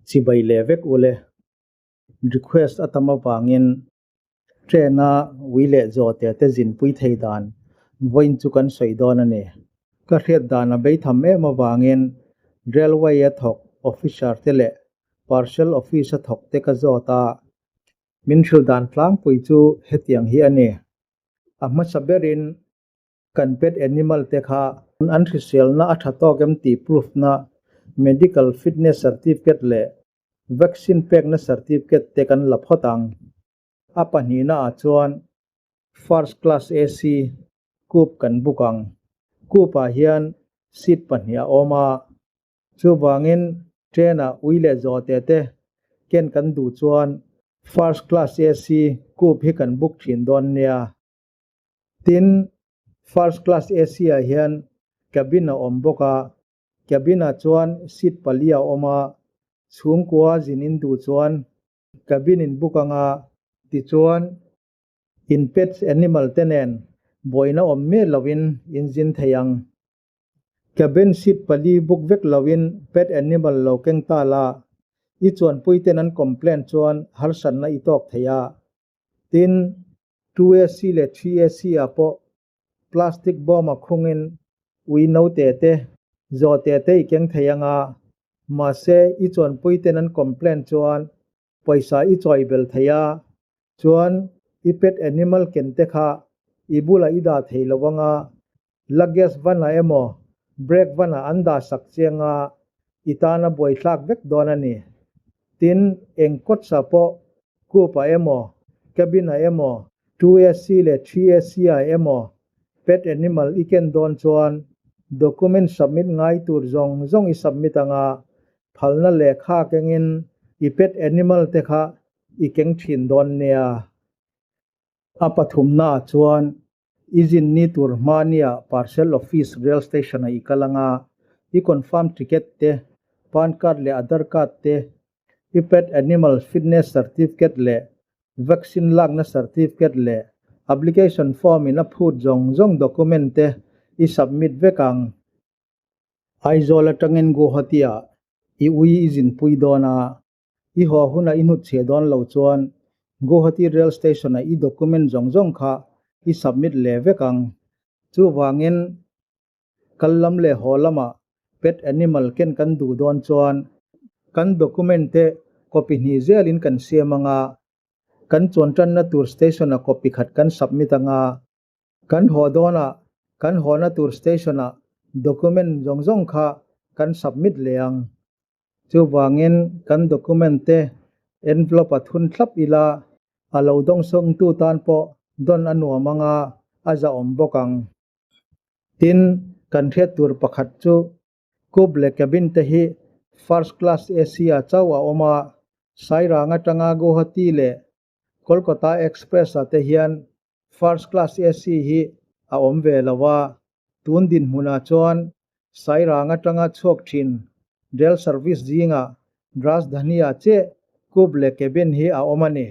Chibai leh vek ule. Request a tam avangin train a ui leh zawhte te zinpui thei dan vawiin chu kan sawi dawn a ni. Ka hriat dan a beitham em avangin railway a thawk officer te leh parcel office a thawk te ka zawt a, min hrilh dan tlangpui chu hetiang hi a ni. A hmasa berin Kan pet animal te kha an hriselna a tha tawk em tih proof na medical fitness certificate leh vaccine pekna certificate te kan la phawt ang. A pahnihna ah chuan first class AC coupe kan book ang. Coupe ah hian seat pahnih a awm a, chuvangin train ah ui leh zawhte te ken kan duh chuan first class AC coupe hi kan book thin dawn nia. Tin, First Class AC ah hian cabin a awm bawk a, cabin ah chuan seat pali a awm a, chhungkua zin in duh chuan cabin in book anga tichuan in pets animal te nen buaina awm miah loin in zin thei ang. Cabin seat pali book vek loin pet animal lo keng ta la, i chuanpui ten an complaint chuan harsatna i tawk thei a. Tin, 2AC leh 3AC ah pawh plastic bawm a khungin ui note te, zawhte te i keng thei anga, mahse i chuanpui ten an complaint chuan pawisa i chawi bel thei a, chuan i pet animal ken te kha i bulah i dah thei lo anga, luggage van ah emaw brake van ah an dah sak chiang a, i tana buaithlak vek dawn a ni. Tin, eng coach ah pawh coupe ah emaw, cabin ah emaw, 2AC leh 3AC ah emaw pet animal i ken dawn chuan document submit ngai tur zawng zawng i submit anga phalna lehkha kengin i pet animal te kha i keng thin dawn nia. A pathumnaah chuan i zin ni tur hmania parcel office rail station-ah i kal anga i confirm ticket te, pan card leh Aadhaar card te, i pet animal fitness certificate leh vaccine lakna certificate leh application form in a phut zawng zawng document te i submit vek ang. Aizawl atangin Guwahati-ah i ui i zinpui dawn a, I haw hunah i hnutchhiah dawn lo chuan Guwahati Rail Station-a i document zawng zawng kha i submit leh vek ang. Chuvangin kal lam leh haw lamah pet animal ken kan duh dawn chuan kan document te copy hnih zelin kan siam ang a, kan chuan tanna tur station-a copy khat kan submit ang a, kan haw dawnah kan hawna tur station-a document zawng zawng kha kan submit leh ang. Chuvangin kan document te envelope a thun thlap ila, a lo dawngsawngtu tan pawh dawn a nuam anga a zahawm bawk ang. Tin, kan hriat tur pakhat chu Coupe leh cabin te hi first class AC ah chauh a awm a, Sairang atanga Guwahati leh Kolkata Express ah te hian First class AC hi a awm ve lo a, tun dinhmunah chuan Sairang atanga chhuak thin rail service zingah Rajdhani-ah che coupe leh cabin hi a awm a ni.